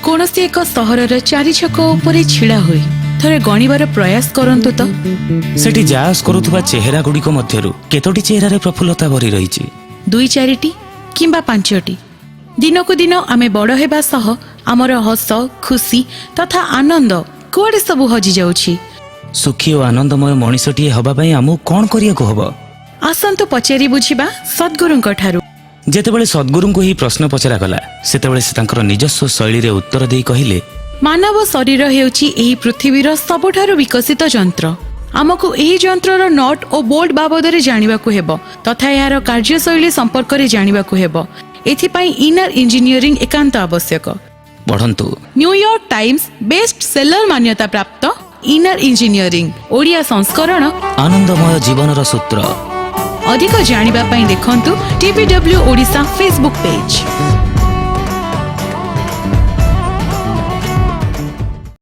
କୌଣସି ଏକ ସହରର ଚାରିଛକ ଉପରେ ଛିଡ଼ା ହୋଇ ଥରେ ଗଣିବାର ପ୍ରୟାସ କରନ୍ତୁ ତ। ସେଠି ଯାଆସ କରୁଥିବା ଚେହେରା ଗୁଡ଼ିକ ମଧ୍ୟରୁ କେତୋଟି ଚେହେରାରେ ପ୍ରଫୁଲ୍ଲତା ଭରି ରହିଛି? ଦୁଇ ଚାରିଟି କିମ୍ବା ପାଞ୍ଚଟି। ଦିନକୁ ଦିନ ଆମେ ବଡ଼ ହେବା ସହ ଆମର ହସ ଖୁସି ତଥା ଆନନ୍ଦ କୁଆଡ଼େ ସବୁ ହଜିଯାଉଛି। ସୁଖୀ ଓ ଆନନ୍ଦମୟ ମଣିଷଟିଏ ହବା ପାଇଁ ଆମକୁ କଣ କରିବାକୁ ହବ? ଆସନ୍ତୁ ପଚାରି ବୁଝିବା ସଦ୍ଗୁରୁଙ୍କ ଠାରୁ। ଯେତେବେଳେ ସଦ୍ଗୁରୁଙ୍କୁ ଏହି ପ୍ରଶ୍ନ ପଚରାଗଲା, ସେତେବେଳେ ସେ ତାଙ୍କର ନିଜସ୍ୱ ଶୈଳୀରେ ଉତ୍ତର ଦେଇ କହିଲେ, ମାନବ ଶରୀର ହେଉଛି ଏହି ପୃଥିବୀର ସବୁଠାରୁ ବିକଶିତ ଯନ୍ତ୍ର। ଆମକୁ ଏହି ଯନ୍ତ୍ରର not O bolt ବାବଦରେ ଜାଣିବାକୁ ହେବ ତଥା ଏହାର କାର୍ଯ୍ୟଶୈଳୀ ସମ୍ପର୍କରେ ଜାଣିବାକୁ ହେବ। ଏଥିପାଇଁ ଇନର ଇଞ୍ଜିନିୟରିଂ ଏକାନ୍ତ ଆବଶ୍ୟକ। ପଢ଼ନ୍ତୁ ନ୍ୟୁୟର୍କ ଟାଇମ୍ସ ବେଷ୍ଟ ସେଲର ମାନ୍ୟତା ପ୍ରାପ୍ତ ଇନର ଇଞ୍ଜିନିୟରିଂ ଓଡ଼ିଆ ସଂସ୍କରଣ, ଆନନ୍ଦମୟ ଜୀବନର ସୂତ୍ର। ଅଧିକ ଜାଣିବା ପାଇଁ ଦେଖନ୍ତୁ ଟିବିଡବ୍ଲ୍ୟୁ ଓଡ଼ିଶା ଫେସବୁକ୍ ପେଜ୍।